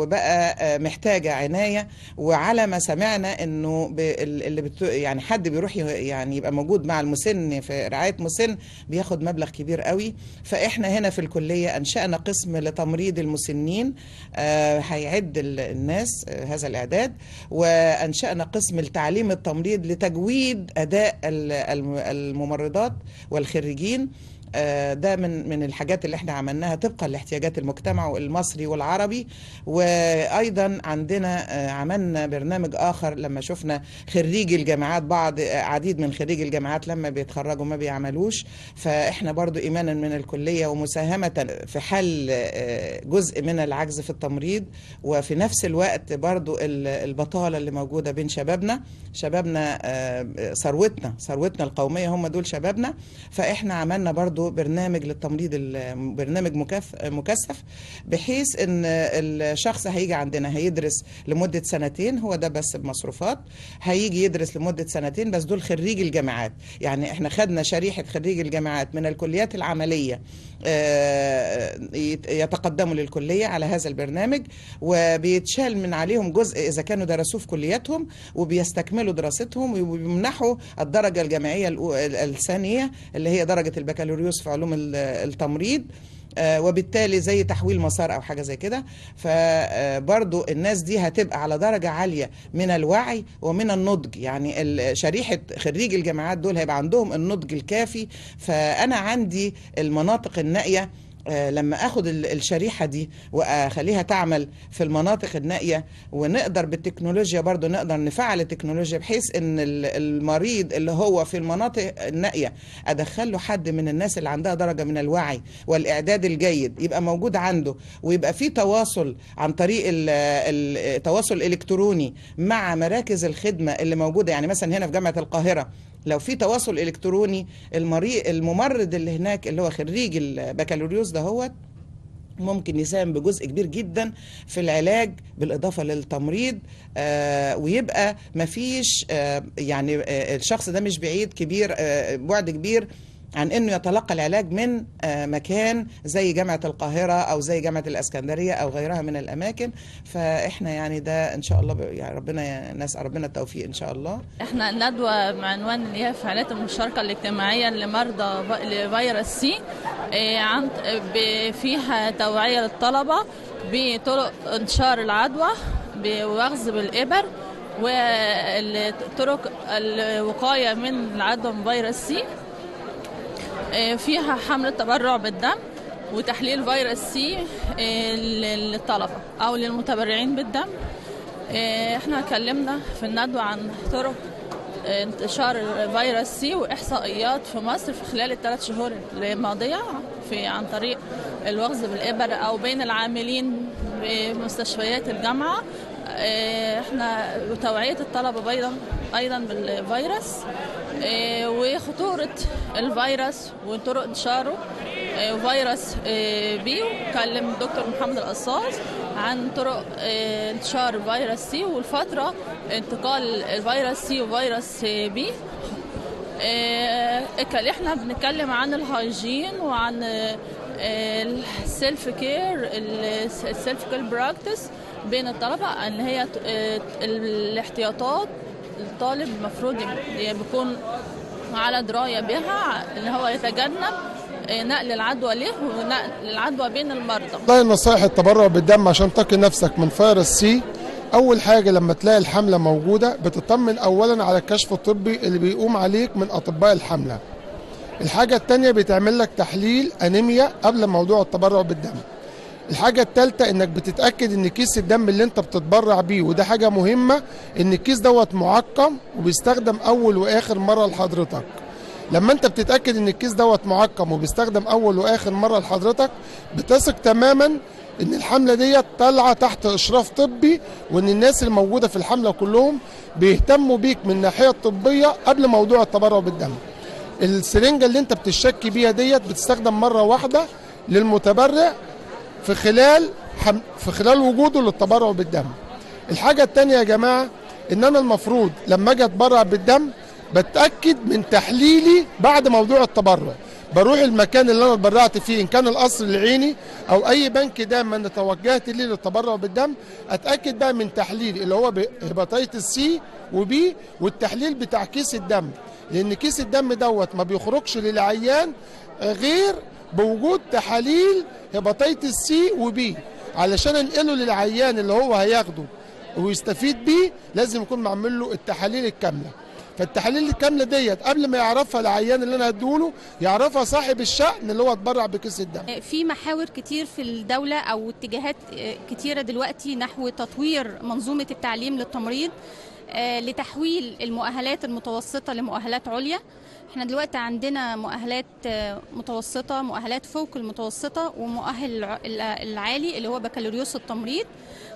وبقى محتاجة عناية. وعلى ما سمعنا انه اللي يعني حد بيروح يعني يبقى موجود مع المسن في رعاية مسن بياخد مبلغ كبير قوي. فاحنا هنا في الكلية انشأنا قسم لتمريض المسنين، هيعد الناس هذا الإعداد، وأنشأنا قسم لتعليم التمريض لتجويد أداء الممرضات والخريجين. ده من الحاجات اللي احنا عملناها طبقا لاحتياجات المجتمع المصري والعربي. وايضا عندنا عملنا برنامج اخر لما شفنا خريجي الجامعات، بعض عديد من خريجي الجامعات لما بيتخرجوا ما بيعملوش، فاحنا برضو ايمانا من الكلية ومساهمة في حل جزء من العجز في التمريض، وفي نفس الوقت برضو البطالة اللي موجودة بين شبابنا ثروتنا القومية هم دول شبابنا. فاحنا عملنا برضو برنامج للتمريض، برنامج مكثف، بحيث ان الشخص هيجي عندنا هيدرس لمدة سنتين، هو ده بس بمصروفات، هيجي يدرس لمدة سنتين بس. دول خريج الجامعات، يعني احنا خدنا شريحة خريج الجامعات من الكليات العملية يتقدموا للكلية على هذا البرنامج، وبيتشال من عليهم جزء إذا كانوا درسوه في كلياتهم، وبيستكملوا دراستهم وبيمنحوا الدرجة الجامعية الثانية اللي هي درجة البكالوريوس في علوم التمريض، وبالتالي زي تحويل مسار أو حاجة زي كده. فبرضو الناس دي هتبقى على درجة عالية من الوعي ومن النضج، يعني شريحة خريج الجامعات دول هيبقى عندهم النضج الكافي. فأنا عندي المناطق النائية، لما اخد الشريحة دي واخليها تعمل في المناطق النائية، ونقدر بالتكنولوجيا برضو نقدر نفعل التكنولوجيا بحيث ان المريض اللي هو في المناطق النائية ادخل له حد من الناس اللي عندها درجة من الوعي والاعداد الجيد يبقى موجود عنده، ويبقى في تواصل عن طريق التواصل الالكتروني مع مراكز الخدمة اللي موجودة. يعني مثلا هنا في جامعة القاهرة لو في تواصل الكتروني، المريض الممرض اللي هناك اللي هو خريج البكالوريوس ده هو ممكن يساهم بجزء كبير جدا في العلاج بالإضافة للتمريض، ويبقى مفيش يعني الشخص ده مش بعيد كبير، بعد كبير عن انه يتلقى العلاج من مكان زي جامعة القاهرة او زي جامعة الاسكندرية او غيرها من الاماكن. فاحنا يعني ده ان شاء الله يعني ربنا نسأل ربنا التوفيق ان شاء الله. احنا الندوة بعنوان اللي هي فعاليات المشاركة الاجتماعية لمرضى لفيروس سي، فيها توعية للطلبة بطرق انتشار العدوى بوخز بالإبر وطرق الوقاية من العدوى من فيروس سي، فيها حملة تبرع بالدم وتحليل فيروس سي للطلبة أو للمتبرعين بالدم. احنا اتكلمنا في الندوة عن طرق انتشار فيروس سي وإحصائيات في مصر في خلال ال3 شهور الماضية في عن طريق الوخز بالإبر أو بين العاملين بمستشفيات الجامعة. احنا وتوعية الطلبة أيضا بالفيروس وخطورة الفيروس وطرق انتشاره وفيروس بي. وكلم الدكتور محمد القصاص عن طرق انتشار فيروس سي والفترة انتقال الفيروس سي وفيروس بي. احنا بنتكلم عن ال hygiene وعن ال self care، ال self care practice بين الطلبة، ان هي الاحتياطات الطالب المفروض بيكون على دراية بها، ان هو يتجنب نقل العدوى له ونقل العدوى بين المرضى. والله نصائح التبرع بالدم عشان تقي نفسك من فيروس سي، اول حاجة لما تلاقي الحملة موجودة بتطمن اولا على الكشف الطبي اللي بيقوم عليك من اطباء الحملة. الحاجة الثانية بيتعمل لك تحليل انيميا قبل موضوع التبرع بالدم. الحاجة الثالثة انك بتتأكد ان كيس الدم اللي انت بتتبرع بيه، وده حاجة مهمة، ان الكيس دوت معقم وبيستخدم اول واخر مرة لحضرتك. لما انت بتتأكد ان الكيس دوت معقم وبيستخدم اول واخر مرة لحضرتك، بتثق تماما ان الحملة ديت طالعة تحت اشراف طبي، وان الناس الموجودة في الحملة كلهم بيهتموا بيك من الناحية الطبية قبل موضوع التبرع بالدم. السرنجة اللي انت بتشكي بيها ديت بتستخدم مرة واحدة للمتبرع في خلال وجوده للتبرع بالدم. الحاجة التانية يا جماعة، ان انا المفروض لما اجي اتبرع بالدم بتأكد من تحليلي بعد موضوع التبرع، بروح المكان اللي انا اتبرعت فيه ان كان القصر العيني او اي بنك دم انا توجهت ليه للتبرع بالدم، اتاكد بقى من تحليل اللي هو hepatitis C و B والتحليل بتاع كيس الدم، لان كيس الدم دوت ما بيخرجش للعيان غير بوجود تحاليل hepatitis C و B. علشان انقله للعيان اللي هو هياخده ويستفيد بيه لازم يكون معمل له التحاليل الكاملة. فالتحاليل الكاملة ديت قبل ما يعرفها العيان اللي انا هديهوله يعرفها صاحب الشأن اللي هو اتبرع بكيس الدم. في محاور كتير في الدولة او اتجاهات كتيرة دلوقتي نحو تطوير منظومة التعليم للتمريض لتحويل المؤهلات المتوسطة لمؤهلات عليا. احنا دلوقتي عندنا مؤهلات متوسطه، مؤهلات فوق المتوسطة، ومؤهل العالي اللي هو بكالوريوس التمريض،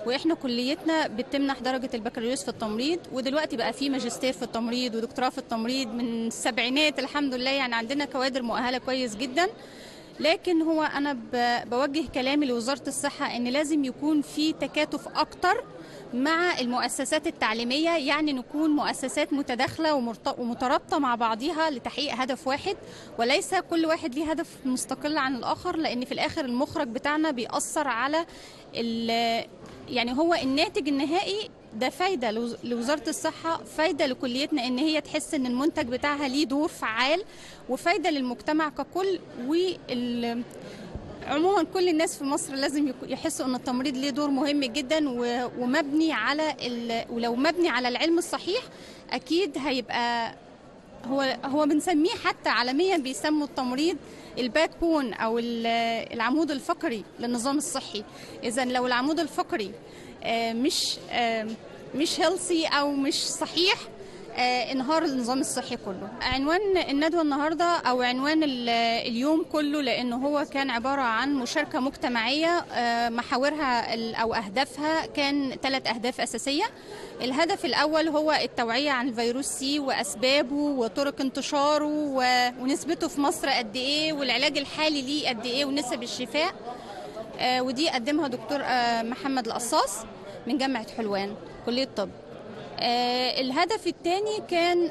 واحنا كليتنا بتمنح درجه البكالوريوس في التمريض، ودلوقتي بقى في ماجستير في التمريض ودكتوراه في التمريض من السبعينات الحمد لله، يعني عندنا كوادر مؤهلة كويس جدا. لكن هو انا بوجه كلامي لوزارة الصحة ان لازم يكون في تكاتف اكتر مع المؤسسات التعليمية، يعني نكون مؤسسات متداخلة ومترابطة مع بعضها لتحقيق هدف واحد، وليس كل واحد ليه هدف مستقل عن الآخر، لأن في الآخر المخرج بتاعنا بيأثر على يعني هو الناتج النهائي. ده فايدة لوزارة الصحة، فايدة لكليتنا إن هي تحس إن المنتج بتاعها ليه دور فعال، وفايدة للمجتمع ككل. عموما كل الناس في مصر لازم يحسوا ان التمريض ليه دور مهم جدا ومبني على ولو مبني على العلم الصحيح اكيد هيبقى هو بنسميه حتى عالميا بيسموا التمريض ال backbone او العمود الفقري للنظام الصحي. اذا لو العمود الفقري مش healthy او مش صحيح انهار النظام الصحي كله. عنوان الندوة النهاردة أو عنوان اليوم كله، لأنه هو كان عبارة عن مشاركة مجتمعية محاورها أو أهدافها كان 3 أهداف أساسية. الهدف الأول هو التوعية عن الفيروس سي وأسبابه وطرق انتشاره ونسبته في مصر قد إيه والعلاج الحالي ليه قد إيه ونسب الشفاء، ودي قدمها دكتور محمد القصاص من جامعة حلوان كلية الطب. الهدف الثاني كان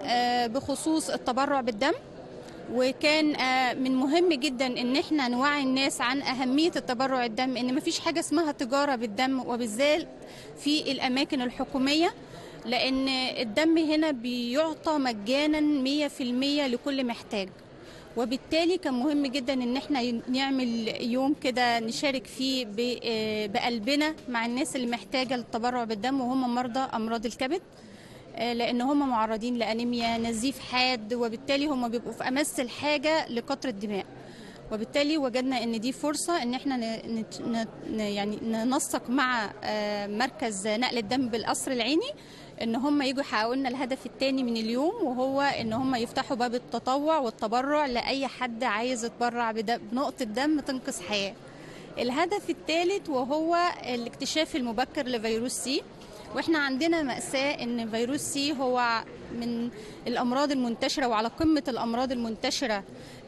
بخصوص التبرع بالدم، وكان من مهم جدا ان احنا نوعي الناس عن اهمية التبرع الدم، ان مفيش حاجة اسمها تجارة بالدم وبالذات في الاماكن الحكومية، لان الدم هنا بيعطى مجانا 100% لكل محتاج. وبالتالي كان مهم جدا ان احنا نعمل يوم كده نشارك فيه بقلبنا مع الناس اللي محتاجه للتبرع بالدم وهم مرضى امراض الكبد، لان هم معرضين لانيميا، نزيف حاد، وبالتالي هم بيبقوا في امس الحاجة لقطره الدماء. وبالتالي وجدنا ان دي فرصة ان احنا يعني ننسق مع مركز نقل الدم بالقصر العيني ان هم يجوا يحققوا لنا الهدف الثاني من اليوم، وهو ان هم يفتحوا باب التطوع والتبرع لاي حد عايز يتبرع بنقطة دم تنقذ حياة. الهدف الثالث وهو الاكتشاف المبكر لفيروس سي، واحنا عندنا مأساة ان فيروس سي هو من الامراض المنتشرة وعلى قمة الامراض المنتشرة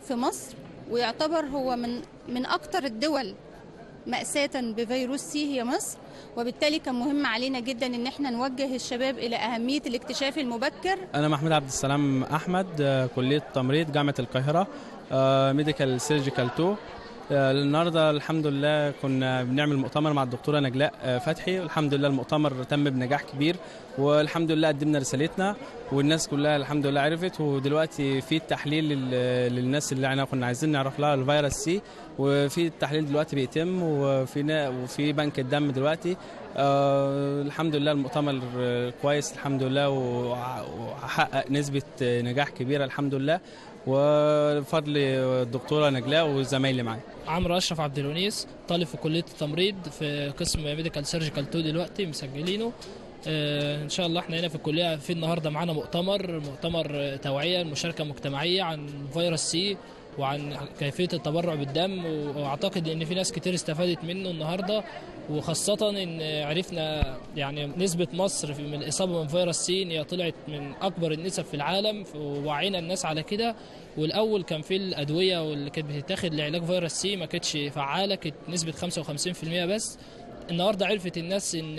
في مصر، ويعتبر هو من اكتر الدول مأساة بفيروس سي هي مصر. وبالتالي كان مهم علينا جدا ان احنا نوجه الشباب الى اهمية الاكتشاف المبكر. انا محمود عبد السلام احمد، كلية تمريض جامعة القاهرة، medical surgical 2. النهارده الحمد لله كنا بنعمل مؤتمر مع الدكتورة نجلاء فتحي، والحمد لله المؤتمر تم بنجاح كبير، والحمد لله قدمنا رسالتنا والناس كلها الحمد لله عرفت. ودلوقتي في التحليل للناس اللي احنا كنا عايزين نعرف لها الفيروس سي، وفي التحليل دلوقتي بيتم، وفي بنك الدم دلوقتي. الحمد لله المؤتمر كويس الحمد لله، وحقق نسبه نجاح كبيرة الحمد لله، وفضل الدكتورة نجلاء وزمايلي معايا. عمرو اشرف عبد الونيس، طالب في كليه التمريض في قسم medical surgical 2 دلوقتي مسجلينه. ان شاء الله احنا هنا في الكلية في النهارده معانا مؤتمر توعيه مشاركة مجتمعية عن فيروس سي وعن كيفية التبرع بالدم، واعتقد ان في ناس كتير استفادت منه النهارده، وخاصة ان عرفنا يعني نسبه مصر من الاصابة من فيروس سي هي طلعت من اكبر النسب في العالم، ووعينا الناس على كده. والاول كان في الادوية واللي كانت بتتاخد لعلاج فيروس سي ما كانتش فعاله، كانت نسبه 55% بس. النهارده عرفت الناس ان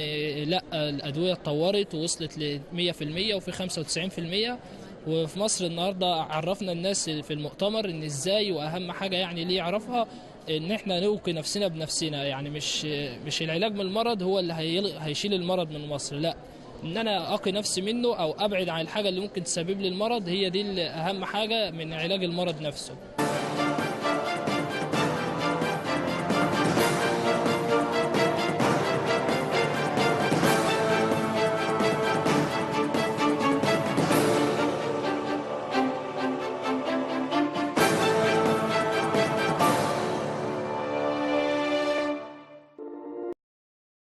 لا، الادوية اتطورت ووصلت ل 100% وفي 95%. وفي مصر النهارده عرفنا الناس في المؤتمر ان ازاي، واهم حاجة يعني ليه يعرفها ان احنا نوقي نفسنا بنفسنا، يعني مش العلاج من المرض هو اللي هيشيل المرض من مصر، لا، ان انا اقي نفسي منه او ابعد عن الحاجة اللي ممكن تسبب لي المرض، هي دي اهم حاجة من علاج المرض نفسه.